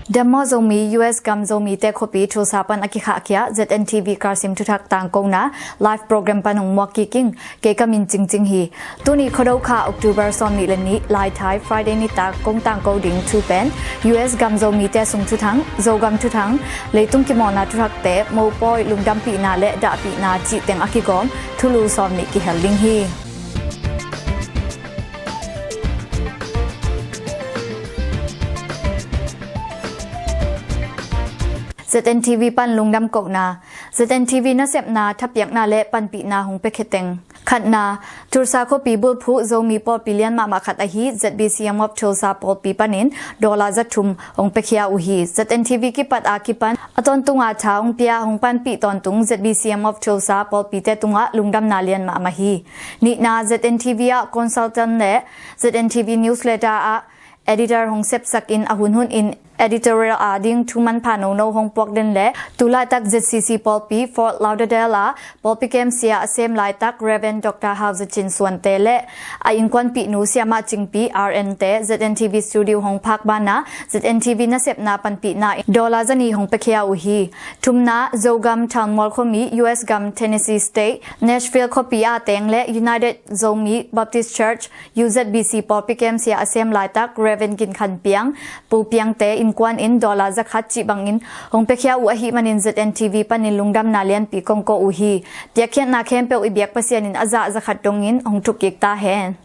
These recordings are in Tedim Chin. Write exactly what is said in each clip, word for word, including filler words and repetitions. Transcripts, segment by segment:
Dam maw Zomi, U S gam Zomite khuapi Tulsa pan a kikhahkhia Z N T V Karsim thuthak tangkona live program pan hong muak kik ing. Kei ka min Cingcing hi. Tuni Khuado kha October sawmnih le nih, Laithai, Friday nitak kong tangko ding thu pen U S gam Zomite sung thuthang, Zogam thuthang, leitung kimawlna thuthakte, mopawi, lungdampihna le dahpihna cih teng a kigawm thulu sawmnih kihel ding hi. Z N T V pan lungdam kohna. Z N T V nasepna, thapiakna le panpihna hong piakhia teng. Khatna, Tulsa khuapi bulphuh Zomi pawlpi lian mahmah khat ahi Z B C M of Tulsa pawlpi panin dollar za thum hong piakhia uh hi. Z N T V kipat a kipan a tawntunga tha hong pia, hong panpih tawntung Z B C M of Tulsa pawlpite tungah lungdamna lian mahmah hi. Nihna, Z N T V ah consultant le Z N T V newsletter ah editor hong sepsak in a hunhun in editorial a ding thu manpha nono hong puak den le tulaitak Z C C pawlpi Fort Lauderdale a pawlpi kem sia a sem laitak Reverend Doctor Hau Za Cin Suante le a innkuanpihnu Siamah Cingpi R N te Z N T V studio hong phak banah Z N T V nasepna panpihna in dollar za nih hong piakhia uh hi. Thumna, Zogam Thalmual khuami U S gam Tennessee State, Nashville khuapi a teng le United Zomi Baptist Church, U Z B C pawlpi kem sia a sem laitak Reverend Gin Khan Piang, Pu Piangte innkuan in dollar za khat cih bangin hong piakhia uh ahih manin Z N T V panin lungdamna lianpi kong ko uh hi. Piakkhiatna khempeuh i biak Pasian in a zah za khat dongin hong thuk kik ta hen.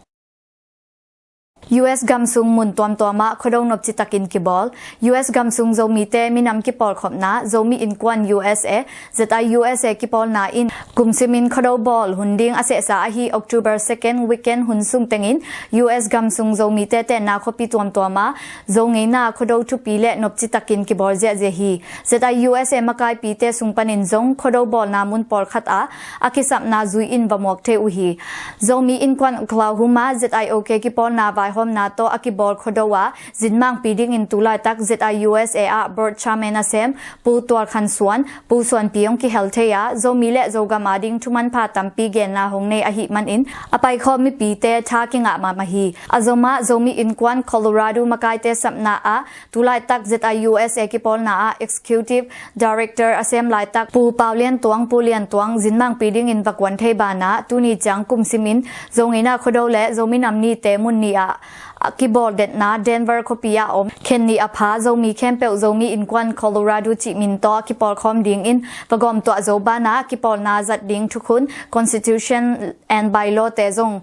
U S gam sung mun tuamtuamah Khuado nopci takin kibawl. U S gam sung Zomite minam kipawlkhopna, Zomi Innkuan U S A, Z I U S A kipawlna in kum simin Khuado bawl hun ding a sehsa ahi October second weekend hun sung tengin U S gam sung Zomite tenna khuapi tuamtuama Zo ngeina Khuado thupi le nopci takin kibawl ziahziah hi. Z I U S A makaipite sung panin zong Khuado bawlna mun pawlkhat ah a kisapna zui in va muak thei uh hi. Zomi Innkuan Oklahoma, Z I O K kipawlna vaihawmna tawh a kibawl Khuado ah zinmangpi dingin tulaitak Z I U S A ah board chairman a sem Pu Tual Khan Suan, Pu Suanpi hong kihel thei a, Zomi le Zogam ading thumanpha tampi genna hong nei ahih manin a paikhawm mipite tha kingah mahmah hi. A zomah Zomi Innkuan Colorado makaite sapna ah tulaitak Z I U S A kipawlna ah Executive Director a sem laitak Pu Pau Lian Tuang, Pu Lian Tuang zinmangpi dingin va kuan thei banah tuni ciang kum simin Zo ngeina Khuado le Zomi nam nite mun ni ah a kibawl detna Denver khuapi ah om khen nih a pha Zomi khempeuh Zomi Innkuan Colorado cih min tawh a kipawlkhawm dingin va gawmtuah zo banah kipawlna zat ding thukhun Constitution and Bylaw te zong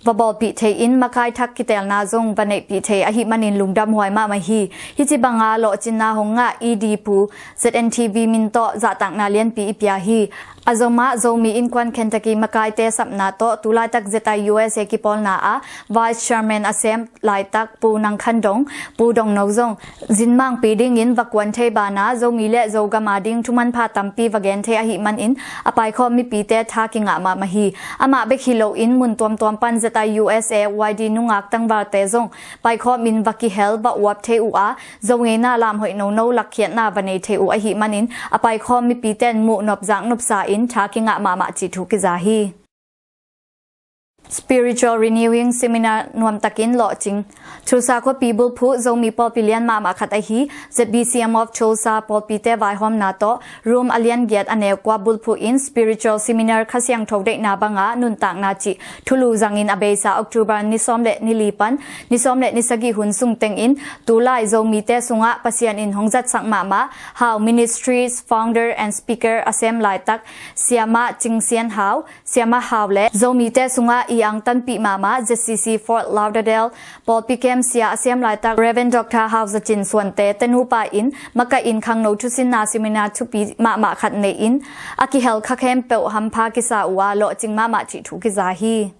va bawlpih thei in makai thak kiteelna zong va neihpih thei ahih manin lungdamhuai mahmah hi. Hici banga lawhcinna hong ngah E D Pu Z N T V min tawh zahtakna lianpi i pia hi. A zomah Zomi Innkuan Kentucky makaite sapna tawh tulaitak Z I U S A kipawlna ah Vice Chairman a sem laitak Pu Nang Khan Dong, Pu Dong No zong zinmangpi dingin va kuan thei banah Zomi le Zogam ading thumanpha tampi va gen thei ahih manin a paikhawm mipite tha kingah mahmah hi. Amah bek hi loin mun tuamtuam pan Z I U S A Y D nungak tangvalte zong paikhawm in va kihel va uap thei uh a, Zo ngeina lam hoih nono lakkhiatna va nei thei uh ahih manin a paikhawm mipite in muh nop zak nopsa in tha kingah mahmah cih thu kiza hi. Spiritual Renewing Seminar nuamtakin lawhcing. Tulsa khuapi bulphuh Zomi pawlpi lian mahmah khat ahi Z B C M of Tulsa pawlpite vaihawmna tawh room a lian giat a neu kua bulphuh in spiritual seminar Kha Siangtho deihna banga nuntakna cih thulu zangin a beisa October ni sawm le ni li pan ni sawm le ni sagih hun sung tengin tulai Zomite sungah Pasian in hong zatsak mahmah Hau Ministries founder and speaker a sem laitak Siamah Cing Sian Hau, Siamah Hau le Zomite sungah i angtanpih mahmah Z C C Fort Lauderdale pawlpi kem sia a sem laitak Reverend Doctor Hau Za Cin Suante tenupa in makaih in khangno thusinna seminar thupi mahmah khat nei in a kihel kha khempeuh hampha kisa uh a lawhcing mahmah cih thu kiza hi.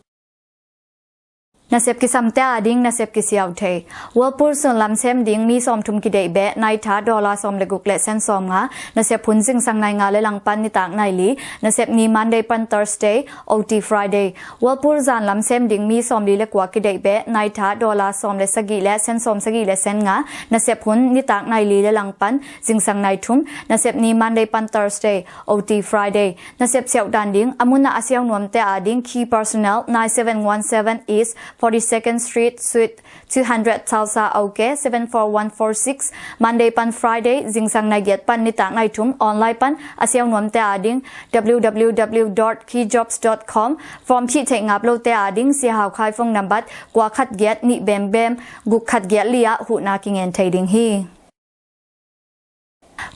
Nasep kisamte ading nasep kisiau thei. Whirlpool sun lam sem ding mi sawmthum kideih beh, naitha dollar sawm le guk le sen sawmnga. Nasep hun zingsang nai nga le langpan nitak nai li. Nasep ni Monday pan Thursday, O T Friday. Whirlpool zan lam sem ding mi sawmli le kua kideih beh, naitha dollar sawm le sagih le sen sawm sagih le sen nga. Nasep hun nitak nai li le langpan zingsang nai thum. Nasep ni Monday pan Thursday, O T Friday. Nasep siauh dan ding, a munah a siau nuamte ading key personnel nine seven one seven East forty-second Street, Suite two hundred, Tulsa, OK seven four one four six. Monday pan Friday zingsang nai giat pan nitak nai thum online pan a siau nuamte ading www.keyjobs.com. Form phih theih ngap lote ading Sia Hau Khai phone nambat kua khat giat nih bem bem guk khat giat li ah huhna kingen thei ding hi.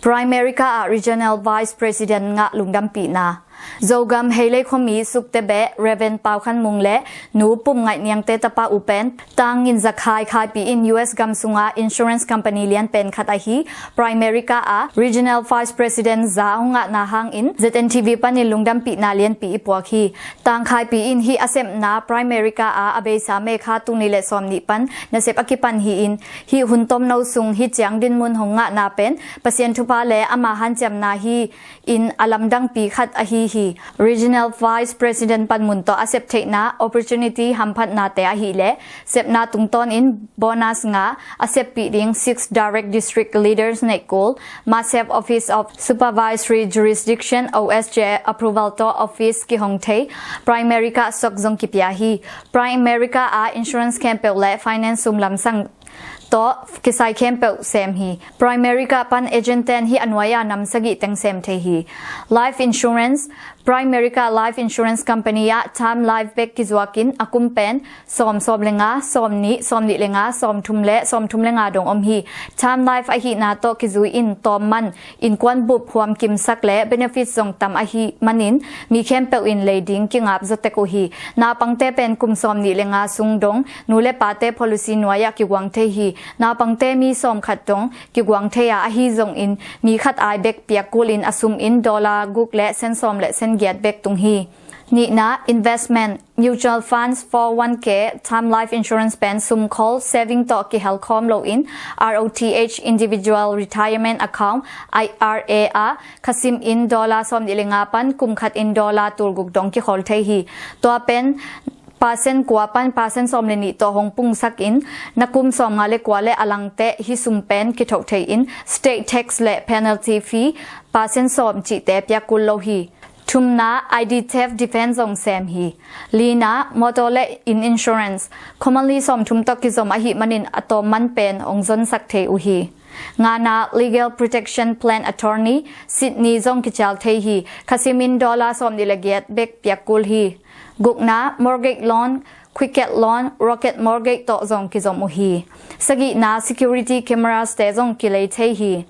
Primerica ah Regional Vice President ngah lungdampihna. Zogam Heilei khuami Sukte beh Reverend Pau Khan Mung le Nu Pum Ngaih Niangte tapa uh pen tangin zakhai khaipi in U S gam sunga insurance company lian pen khat ahi Primerica ah Regional Vice President za hong ngahna hangin Z N T V panin lungdampihna lianpi i puak hi. Tangkhaipi in hih a sepna Primerica ah a beisa May kha tul nih le sawm nih pan nasep a kipan hi-in hih hun tomno sung hih ciang dinmun hong ngahna pen Pasian thupha le ama hanciamna hi in a lamdangpi khat ahi hi. Regional Vice President panmun tawh a sep theihna opportunity hamphatnate ahileh sepna tungtawnin bonus nga a seppih ding six direct district leaders neih kul must have Office of Supervisory Jurisdiction, O S J, approval tawh office kihong thei Primerica sok zong kipia hi. Primerica ah insurance khempeuh le finance sum lamsang tawh kisai khempeuh sem hi. Primerica pan agent ten hih a nuai-a nam sagih teng sem thei hi. Life insurance. Primerica Life Insurance Company ah term life bek kizuakin a kum pen sawm, sawm le nga, sawm nih, sawm nih le nga, sawm thum le sawm thum le nga dong om hi. Term life ahihna tawh kizui in tawm man, innkuan bup huam kimsak le benefits zong tam ahih manin mi khempeuh in lei ding kingap zaw tek uh hi. Naupangte pen kum sawm nih le nga sung dong nu le pate policy nuai-ah kiguang thei hi. Naupangte mi sawm khat dong kiguang thei a, ahi zongin mi khat ai bek piak kulin a sum in dollar guk le sen sawm le sen giat bek tung hi. Nihna, investment, mutual funds, four one K, term life insurance pen sum khol, saving tawh kihel khawm loin R O T H, individual retirement account, I R A, ah khasim in dollar sawm nih le nga pan kum khat in dollar tul guk dong kikhol thei hi. Tua pen percent kua pan percent sawm le nih tawh hong pungsak in na kum sawm nga le kua le a langteh hih sum pen kithoh thei in state tax le penalty fee percent sawm cihte piak kul lo hi. Thumna, I D theft defense zong sem hi. Lina, motor le inn insurance. Commonly sawm thum tawh kizom ahih manin a tawm man pen hong zonsak thei uh hi. Ngana, legal protection plan attorney, Sydney zong kicial thei hi. Khasim in dollar sawm nih le giat bek piak kul hi. Gukna, mortgage loan, Quicket Loan, Rocket Mortgage tawh zong kizom uh hi. Sagihna, security cameras te zong kilei thei hi.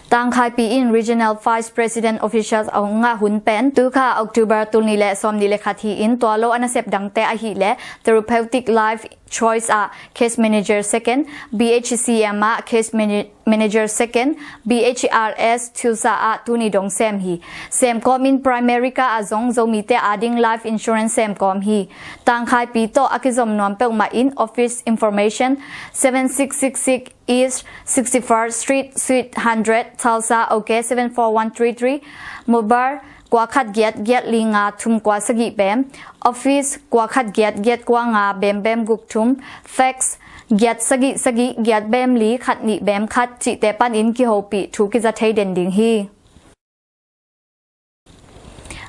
Tangkhaipi in Regional Vice President Officials a hong ngah hun pen tukha October tul nih le sawm nih le khat hi-in tua lo a nasep dangte ahileh Therapeutic Life Choice ah Case Manager Second, B H C M ah Case Mana- Manager Second, B H R S Tulsa ah tuni dong sem hi. Sem kawmin Primerica ah zong Zomite ading life insurance sem kawm hi. Tangkhaipi tawh a kizom nuam peuhmah in office information, seven six six six East sixty-first Street, Suite hundred, Tulsa, OK seven four one three three, mobile kua khat giat giat li nga thum kua sagih bem, office kua khat giat giat kua nga bem bem guk thum, fax giat sagih sagih giat bem li khat nih bem khat cihte panin kihopih thu kiza thei den ding hi.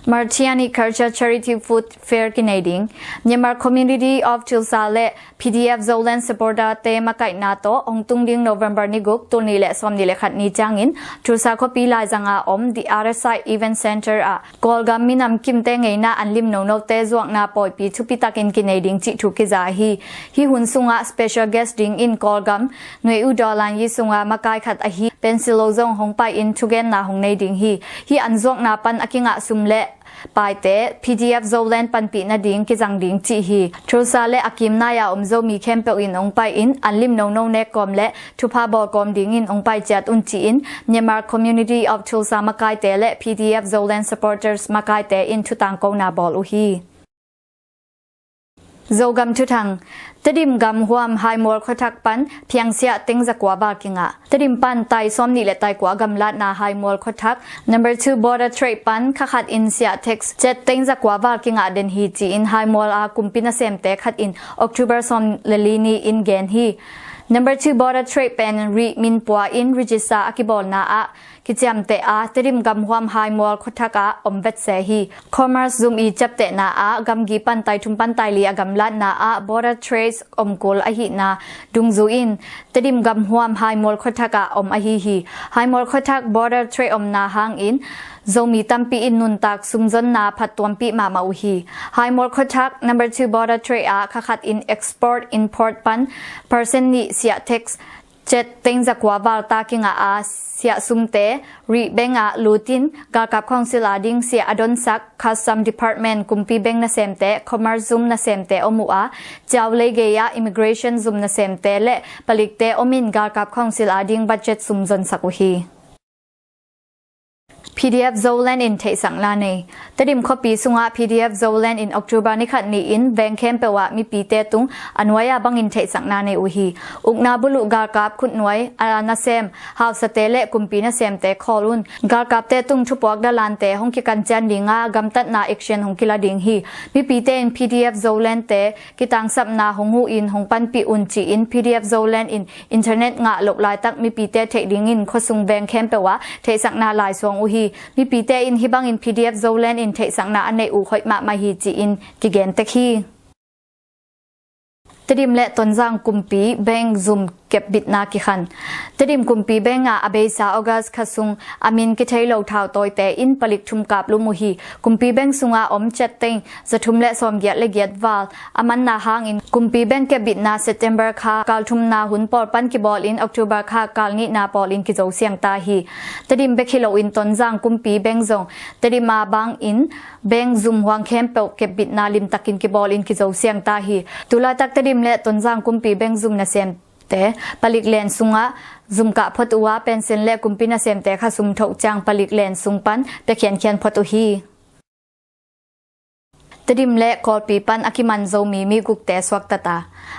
Martiani Culture Charity Food Fair kinei ding. Myanmar Community of Tulsa le P D F Zoland supporter te makaihna tawh hong tung ding November ni guk, tul nih le sawm nih le khat ni ciangin Tulsa khuapi laizanga om The Other Side Event Center ah Kawlgam minam kimte ngeina an lim nonote zuakna pawipi thupitakin kinei ding cih thu kiza hi. Hih hun sungah special guest dingin Kawlgam Nui U Dawlan Yi sunga makai khat ahi Pensilo zong hong pai-in thugenna hong nei ding hi. Hih an zuakna pan a kingah sum le paite P D F Zoland panpih nading kizang ding cih hi. Tulsa le a kimnai-a om Zomi khempeuh in hong pai-in an lim nono nek kawm le thupha bawl kawm dingin hong pai ciat un ci-in Myanmar Community of Tulsa makaite le P D F Zoland supporters makaite in thutangkona bawl uh hi. Zogam thuthang. Tedim gam huam Haimual khuathak pan phiangsiah teng zakua val kingah. Tedim pan tai sawm nih le tai kua gamlatna Haimual khuathak number two border trade pan khakhat in siah tax cet teng zakua val kingah den hi ci-in Haimual a kumpi nasemte khat in October sawm le li ni-in gen hi. Number two border trade pen rih min pua in register a kibawlna ah kiciamteh a, Tedim gamhuam Haimual khuathak ah om vetse hi. Commerce zum i ciaptehna ah gamgi pan taithum pan taili a gamlatna ah border trade om kul ahihna dungzui in Tedim gamhuam Haimual khuathak ah om ahi hi. Haimual khuathak border trade omna hangin Zomi tampi in nuntak sumzonna phattuampih mahmah uh hi. Haimual khuathak number two border trade ah khakhat in export import pan percent nih siah tax cet teng zakua val ta kingah a, siah sumte rih beng ah lutin galkap khawngsil a ding siah a donsak custom department, kumpi beng nasemte, commerce zum nasemte om uh a, ciau leigei ah immigration zum nasemte le palikte om in galkap khawngsil a ding budget sum zonsak uh hi. P D F Zoland in theihsakna nei. Tedim khuapi sungah P D F Zoland in October ni khat ni-in veng khempeuh ah mipite tung a nuai-a bangin theihsakna nei uh hi. Ukna buluh galkap khutnuai a nasem hausate le kumpi nasemte khawl un. Galkapte tung thupuak dalante hong kikan cian dinga gamtatna action hong kila ding hi. Mipite in P D F Zolandte kitangsapna hong huh in hong panpih un ci-in P D F Zoland in internet ngah loh laitak mipite theih dingin khuasung veng khempeuh ah theihsakna laisuang uh hi. Mipite in hih bangin P D F Zoland in theihsakna a neih uh hoih mahmah hi ci-in kigen tek hi. Tedim le Tonzang kumpi beng zum kepbitna kikhan. Tedim kumpi beng ah a beisa August kha sung a min kithei lo thautawite in palik thum kaplum uh hi. Kumpi beng sungah om cet teng zathum le sawmgiat le giat val a manna hangin kumpi beng kepbitna September kha kal thumna hun pawl pan kibawl in October kha kal nihna pawl in kizo siang ta hi. Tedim bek hi loin Tonzang kumpi beng zong Tedim a bangin beng zum huang khempeuh kepbitna limtakin kibawl in kizo siang ta hi. Tulaitak Tedim le Tonzang kumpi beng zum nasemte palik len sungah zum kah phot uh a, pension le kumpi nasemte kha sum thoh ciang palik len sung pan pia khiankhian phot uh hi. Tedim le Kawlpi pan a kiman Zomi mi gukte suakta ta.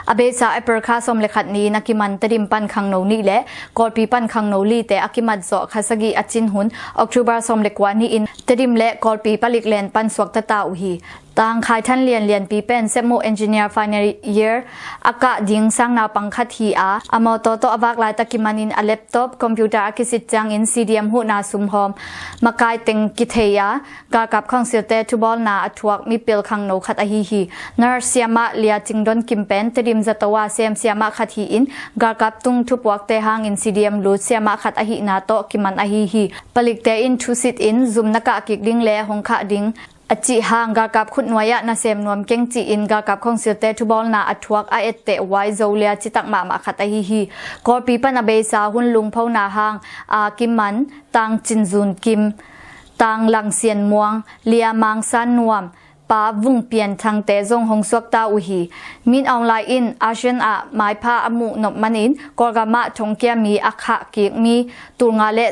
A beisa April kha sawm le khat ni-in a kiman Tedim pan khangno nih le Kawlpi pan khangno lite a kimat zawh kha sagih a cin hun October sawm le kua ni-in Tedim le Kawlpi palik len pan suakta ta uh hi. Tang Khai Than Lian Lianpi pen Sepmo Engineer final year a kah ding sang naupang khat hi a, a mawtaw tawh a vak laitak kimanin a laptop, computer a kisit ciangin C D M huhna sumhawm makai teng kithei a, galkap khawngsilte thubawlna a thuak mipil khangno khat ahi hi. Nurse siamah Lia Cing Don Kim pen Tedim zato a sem siamah khat hi-in galkap tung thupuakte hangin C D M lut siamah khat ahihna tawh kiman ahi hi. Palikte in thusit in zum na kah kik ding le hong khah ding a cih hang galkap khutnuai ah nasem nuam keng ci-in galkap khawngsilte thubawlna a thuak a etteh huai Zolia citak mahmah khat ahi hi. Kawlpi pan a beisa hun lungphona hang a kiman Tang Cin Zun Kim, Tang Lang Sian Muang, Lia Mang San Nuam, Pa Vung Pian Thangte zong hong suakta uh hi. Min Aung Hlaing in ASEAN ah maipha a muh nop manin Kawlgam ah thongkia mi a khah kik mi tulnga le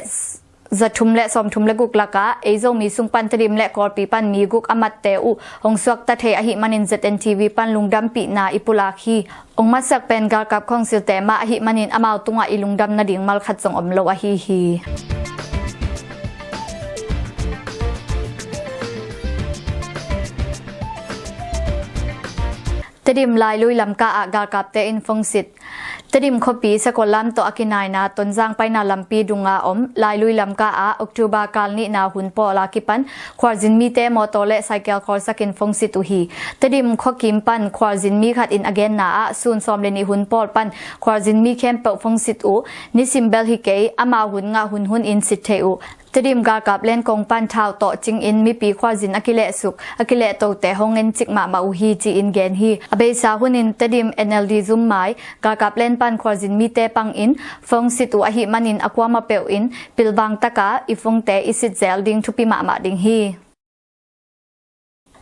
zathum le sawmthum le guk lakah ei Zomi sung pan Tedim le Kawlpi pan mi guk a matte uh hong suakta thei ahih manin Z N T V pan lungdampihna i pulak hi. Hong matsak pen galkap khawngsilte mah ahih manin amau tungah i lungdam nading malkhat zong om lo ahi hi. Tedim Lailui Lamka ah galkapte in phongsit. Tedim khuapi Sakollam tawh a kinaina Tonzang paina lampi dunga om Lailui Lamka ah October kal nihna hun pawl a kipan khualzin mite mawtaw le cycle khawlsakin phongsit uh hi. Tedim khuakim pan khualzin mi khat in a genna ah sun sawm le nih hun pawl pan khualzin mi khempeuh phongsit uh, nisim bel hi kei, amau hun ngah hun hun in sit thei uh. Tedim galkap len kong pan thau tawh cingin mipi khualzin a kilehsuk a kilehtote hong encik mahmah uh hi ci-in gen hi. A beisa hunin Tedim N L D zummai galkap len pan khualzin mite pangin phongsit uh ahih manin a kuamah peuh in pilvang taka i phongte i sit zel ding thupi mahmah ding hi.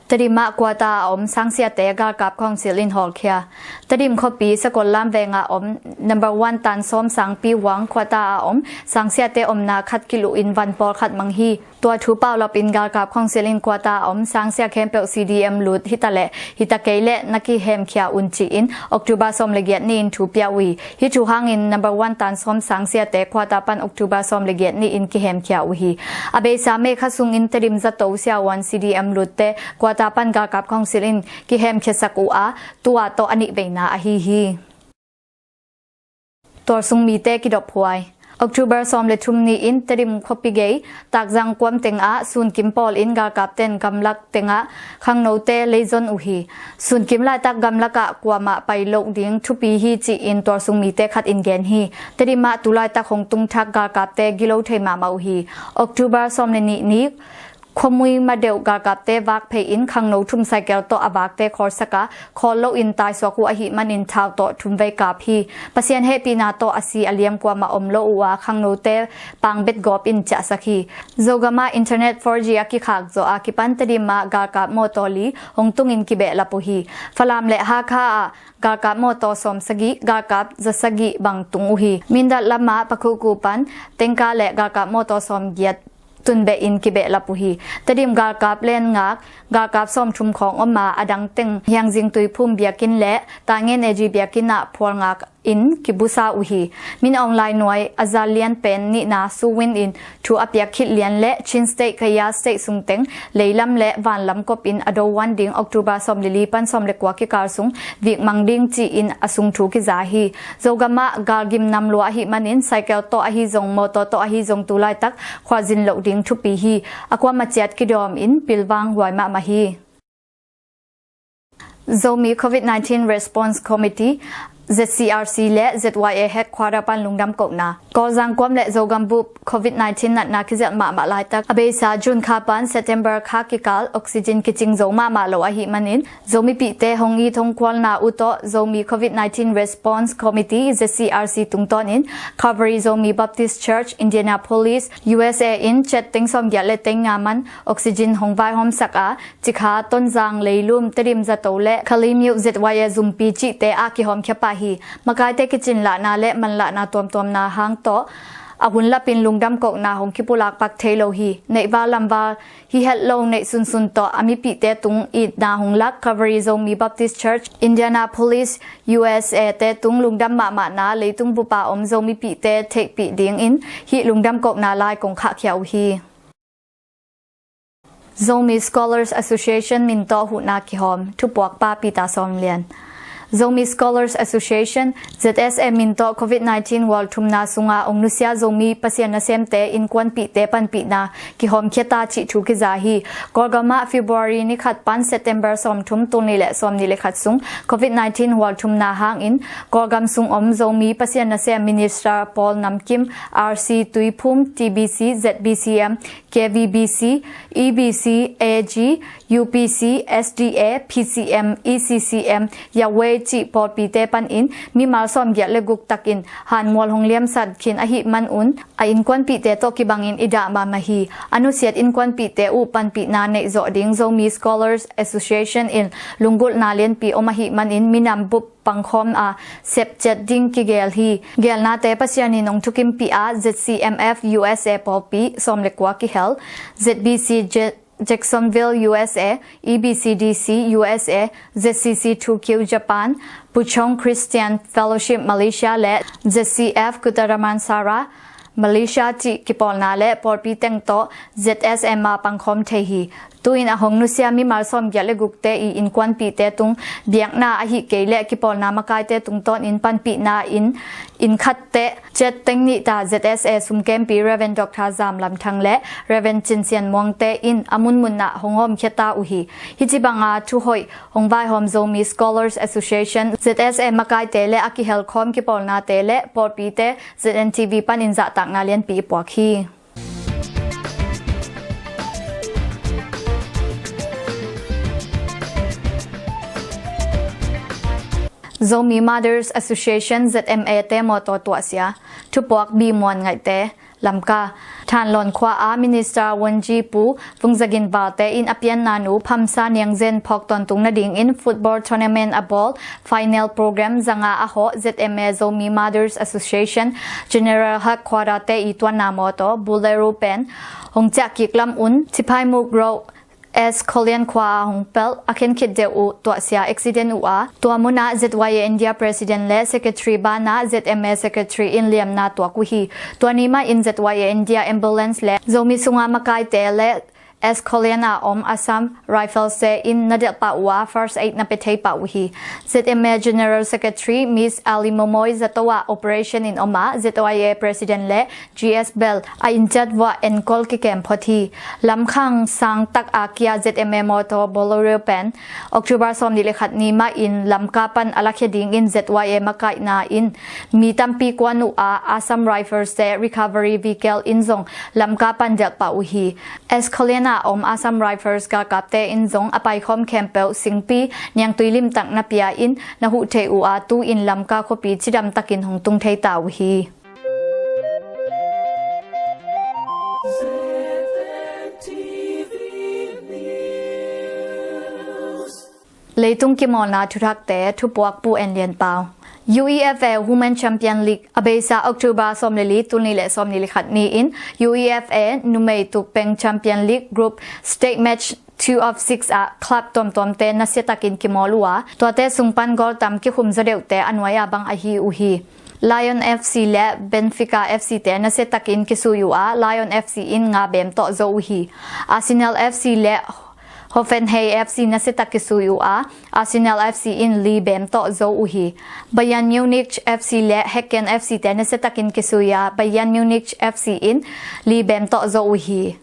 Tedim ah quarter a om sangsiate galkap khawngsil in hawlkhia. Tedim khuapi Sakollam venga om number one Tan Sawm Sangpi Huang quarter a om sangsiate omna khat kiluh in van pawlkhat mang hi. Tua thu paulap in galkap khawngsil in quarter a om sangsia khempeuh C D M lut hita leh hita kei leh na kihemkhia un ci-in October sawm le giat ni-in thu pia uh hi. Hih thu hangin number one Tan Sawm sangsiate quarter pan October sawm le giat ni-in kihemkhia uh hi. A beisa May kha sungin Tedim zato siavuan C D M lutte quarter pan galkap khawngsil in kihemkhiasak uh a, tua tawh a nih veina ahi hi. Tualsung mite kidophuai. October sawm le thum ni-in Tedim khuapi gei Takzang kuam tengah sunkim pawl in galkapten gamlak tengah khangnote leizon uh hi. Sunkim laitak gamlakah kuamah pai loh ding thupi hi ci-in tualsung mite khat in gen hi. Tedim ah tu laitak hong tungthak galkapte gilo thei mahmah uh hi. October sawm le nih ni khuamui madeuh galkapte vak phei in khangno thum cycle tawh a vakte khawlsak a, khawl loin taisuak uh ahih manin thau tawh thum vei kap hi. Pasian hehpihna tawh a si a liam kuamah om lo uh a, khangnote pangbet gawp in ciahsak hi. Zogam ah internet four G a kikhak zawh a kipan Tedim ah galkap mawtaw li hong tungin kibehlap uh hi. Falam le Hakha ah galkap mawtaw sawm sagih, galkap za sagih bang tung uh hi. Mindat lamah Pakhuku pan tengka le galkap mawtaw sawm giat tunbeh in kibehlap uh hi. Tedim galkap len ngak galkap sawm thum khawng om a, a dang teng Hiangzing Tuiphum biakinn le Tangen A G biakinn ah phual ngak in kibusa uh hi. Min Aung Hlaing nuai a za lian pen nihna Su Win in thu a piak khit lian le Chin State, Kayah State sung teng leilam le vanlam kop in a do uan ding October sawm le li pan sawm le kua kikal sung vik mang ding ci-in a sung thu kiza hi. Zogam ah galgim nam lua ahih manin cycle tawh ahi zong mawtaw tawh ahi zong tu laitak khualzin loh ding thupi hi. A kuam a ciat kidawm in pilvang huai mahmah hi. Zomi Covid nineteen Response Committee, Z C R C le Z Y A Headquarter pan lungdam kohna. Kawlzang kuam le Zogam bup Covid nineteen natna kizelh mahmah laitak a beisa June kha pan September kha kikal oxygen kicing zo mahmah lo ahih manin Zomipihte hong it hong kualna uh tawh Zomi Covid nineteen Response Committee, Z C R C tungtawnin Calvary Zomi Baptist Church, Indianapolis, U S A in Chet teng sawm giat le teng nga man oxygen hong vaihawmsak a, Cikha, Tonzang, Leilum, Tedim, Zato le Kalemyo Z Y A zumpi cihte ah kihawmkhia pah hi. Makaite kicin lahna le manlahna tuamtuamna hang tawh a hun lapin lungdam kohna hong kipulak pak thei lo hi. Neihval lamval hi het lo neih sunsun tawh a mipihte tung itna hong lak Calvary Zomi Baptist Church, Indianapolis, U S A te tung lungdam mahmahna leitung bupa om Zomipihte theihpih dingin hih lungdam kohna lai kong khahkhia uh hi. Zomi Scholars Association min tawh huhna kihawm, thupuakpa Peter Sawm Lian. Zomi Scholars Association, Z S A min tawh Covid nineteen hual thumna sunga ong nusia Zomi Pasian nasemte innkuanpihte panpihna kihawmkhia ta cih thu kiza hi. Kawlgam ah February ni khat pan September sawm thum, tul nih le sawm nih le khat sung Covid nineteen hual thumna hangin Kawlgam sung om Zomi Pasian nasem minister Paul Namkim, R C Tuiphum, T B C, Z B C M, K V B C, E B C, A G, U P C, S D A, P C M, E C C M, Yaway cih pawlpite panin mimal sawm giat le guk takin hanmual hong liamsat khin ahih manun a innkuanpihte tawh kibangin i dah mahmah hi. A nusiat innkuanpihte uh panpihna neih zawh ding Zomi Scholars Association in lunggulhna lianpi om ahih manin minam bup pangkhawm a sepciat ding kigel hi. Gelnate Pasian in hong thukimpih a, Z C M F U S A pawlpi sawm le kua kihel, Z B C J-, Jacksonville U S A, E B C D C U S A, Z C C Tokyo Japan, Puchong Christian Fellowship Malaysia le Z C F Kota Damansara Malaysia cih kipawlna le pawlpi teng tawh Z S M ah pangkhawm thei hi. Tu-in a hong nusia mimal sawm giat le gukte i innkuanpihte tung biakna ahih kei le kipawlna makaite tungtawnin panpihna in inn khatte Chet teng nih ta Z S A sumkempi Rev. Doctor Zam Lam Thang le Rev. Cin Sian Muangte in a munmun ah hong hawmkhia ta uh hi. Hih ci banga thuhoih hong vaihawm Zomi Scholars Association, Z S A makaite le a kihelkhawm kipawlnate le pawlpite Z N T V panin zahtakna lianpi i puak hi. Zomi Mothers Association, Z M A te mawtaw tuahsia, thupuak Bi Muan Ngaihte, Lamka. Thanlon khua-a Minister Wonji Pu Vung Za Gin Valte in a pianna nu Pham Sa Niang Zen phawk tawntung nadingin football tournament a bawl final program zanga a hawh Z M A Zomi Mothers Association General Headquarter te i tuanna mawtaw Bolero pen hong ciah kik lam un Ciphaimuk Road S Kholian khua-a hong pelh a khen khit deuh uh tuahsia accident uh a, tua munah Z Y A India President le Secretary banah Z M A Secretary in liamna tuak uh hi. Tua ni mahin Z Y A India Ambulance le Zomi sunga makaite le Escolian a om Assam Rifles te in na delh pah uh a, first aid na pia thei pah uh hi. Z M A General Secretary Miss Ali Momoi zato ah operation in om a, Z Y A President le G S Bel a inn ciat vuah enkol kikem phot hi. Lamkhang sang tak a kia Z M A motor Bolero pen October sawmnih le khat ni mah in Lamka pan a lakhia dingin Z Y A makaihna in mi tampi kuan uh a, Assam Rifles te recovery vehicle in zong Lamka pan delh pah uh hi. Escolian a om Assam Rifles galkapte in zong a paikhawm khempeuh singpi niangtui limtak na pia in na huh thei uh a, tu-in Lamka khuapi cidam takin hong tung thei ta uh hi. Leitung kimawlna thuthakte, thupuak Pu En Lian Pau. U E F A Women Champion League a beisa October sawm le li, tul nih le sawmnih le khat ni-in U E F A numei tukpeng Champion League Group State Match two of six ah club tuamtuamte nasiatakin kimawl uh a, tuate sung pan goal tam kikhum zaw deuhte a nuai a bang ahi uh hi. Lyon F C le Benfica F C te nasiatakin kisui uh a, Lyon F C in nga beem tawh zo uh hi. Arsenal F C le Hoffenheim F C nasiatak kisui uh a, Arsenal F C in li beem tawh zo uh hi. Bayern Munich F C le Hacken F C te nasiatakin kisui a, Bayern Munich F C in li beem tawh zo uh hi.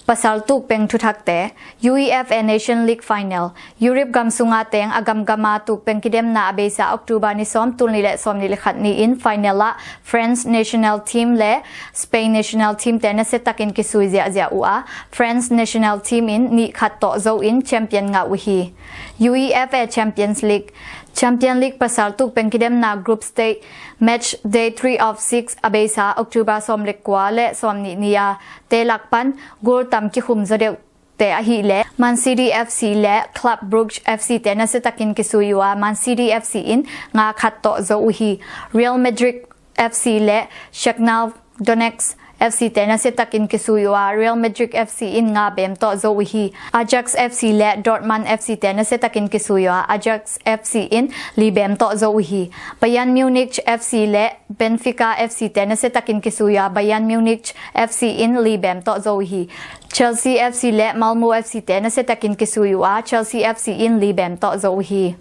Pasal tukpeng thuthakte, U E F A Nation League Final. Europe gam sunga teng a gamgama tukpeng kidemna a beisa October ni sawm, tul nih le sawmnih le khat ni-in final ah France national team le Spain national team te nasiatakin kisui ziahziah uh a, France national team in nih khat tawh zo in champion ngah uh hi. U E F A Champions League. Champion League pasal tukpeng kidemna group stage match day three of six a beisa October sawm le kua le sawmnih ni a, te lak pan goal tam kikhum zaw deuh te ahih leh Man City F C le Club Brugge F C te nasiatakin kisui uh a, Man City F C in nga khat tawh zo uh hi. Real Madrid F C le Shakhtar Donetsk F C te nasiatakin kisui uh a, Real Madrid F C in nga beem tawh zo uh hi. Ajax F C le Dortmund F C te nasiatakin kisui uh a, Ajax F C in li beem tawh zo uh hi. Bayern Munich F C le Benfica F C te nasiatakin kisui uh a, Bayern Munich F C in li beem tawh zo uh hi. Chelsea F C le Malmo F C te nasiatakin kisui uh a, Chelsea F C in li beem tawh zo uh hi.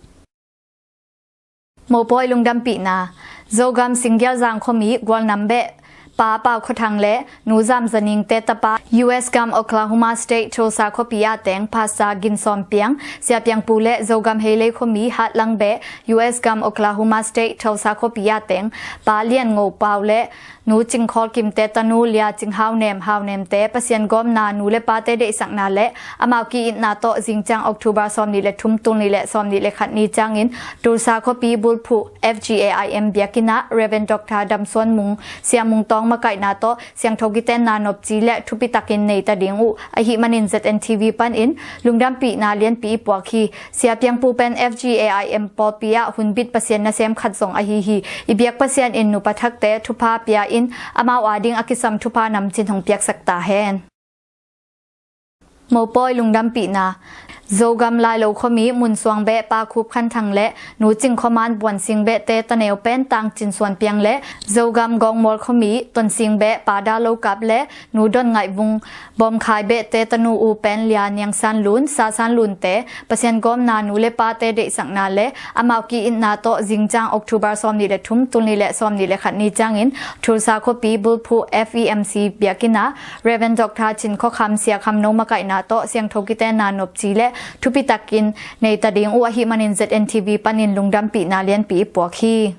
Mopawi lungdampihna. Zogam Singgialzang khuami Gualnam beh Pa Pau Khua Thang le Nu Zam Za Ning te tapa, U S gam Oklahoma State Tulsa khuapi ah teng Pastor Gin Sawm Piang, Sia Piang Pu le Zogam Heilei khuami Hatlang beh, U S gam Oklahoma State Tulsa khuapi ah teng Pa Lian Ngo Pau le Nu Cing Khawl Kim te tanu Lia Cing Hau Nem, Hau Nem te Pasian gawmna nu le pate deihsakna le amau ki-itna tawh zingciang October sawmnih le thum, tul nih le sawmnih le khat ni ciangin Tulsa khuapi bulphuh F G A I M biakinn ah Reverend Doctor Dam Suan Mung, Sia Mung Tawng makaihna tawh siangtho kitenna nopci le thupitakin neita ding uh ahih manin Z N T V panin lungdampihna lianpi i puak hi. Sia Piang Pu pen F G A I M pawlpi ah hunbit Pasian nasem khat zong ahi hi. I biak Pasian in nupa thakte thupha pia in amau ading a kisam thupha namcin hong piaksak ta hen. Mopawi lungdampihna. Zogam Lailo khuami Mun Suang beh Pa Khup Khan Thang le Nu Cing Khaw Man Buan Sing beh te taneu pen Tang Cin Suan Piang le Zogam Gawngmual khuami Ton Sing beh Pa Da Lo Kap le Nu Don Ngaih Vung Bawm Khai beh te tanu U Pen Lia Niang San Lun, Sa San Lun te Pasian gawmna nu le pate deihsakna le amau ki-itna tawh zingciang October sawmnih le thum, tul nih le sawmnih le khat ni ciangin Tulsa khuapi bulphuh F E M C biakinn ah Reverend Doctor Cin Khaw Kham, Sia Kham No makaihna tawh siangtho kitenna nopci le thupitakin neita ding uh ahih manin Z N T V panin lungdampihna lianpi i puak hi.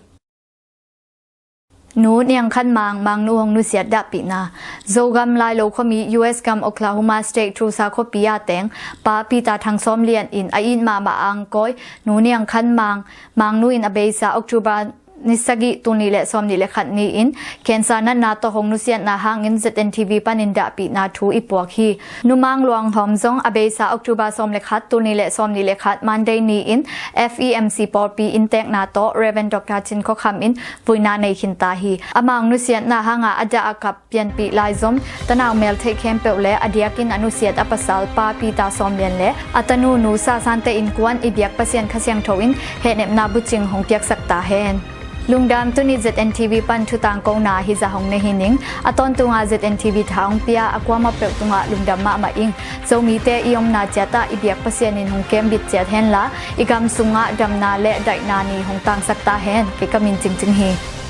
Nu Niang Khan Mang, Mangnu hong nusiat dahpihna. Zogam Lailo khuami U S gam Oklahoma State Tulsa khuapi ah teng Pa Peter Thang Sawm Lian in a it mahmah angkawi Nu Niang Khan Mang, Mangnu in a beisa October ni sagih, tul nih le sawmnih le khat ni-in cancer natna tawh hong nusiatna hangin Z N T V panin dahpihna thu i puak hi. Nu Mang Luang Hawm zong a beisa October sawm le khat, tul nih le sawmnih le khat Monday ni-in F E M C pawlpi inntekna tawh Reverend Doctor Cin Khaw Kham in vuina nei khin ta hi. Amau nusiatna hanga a dah a kap pianpih laizom tanau meltheih khempeuh le a diakin a nusiat a pasal Pa Peter Sawm Lian le a tanu Nu Sa San te innkuan i biak Pasian Kha Siangtho in hehnepna bucing hong piaksak ta hen. Lungdam. Tuni ZNTV pan thutangkona hizah hong nei hi ning. A tawntunga ZNTV tha hong pia a kuamah peuh tungah lungdam mahmah ing. Zomite i omna ciatah i biak Pasian in hong kembit ciat henla, i gam sungah damna le daihna ni hong tangsak ta hen. Kei ka min Cingcing hi.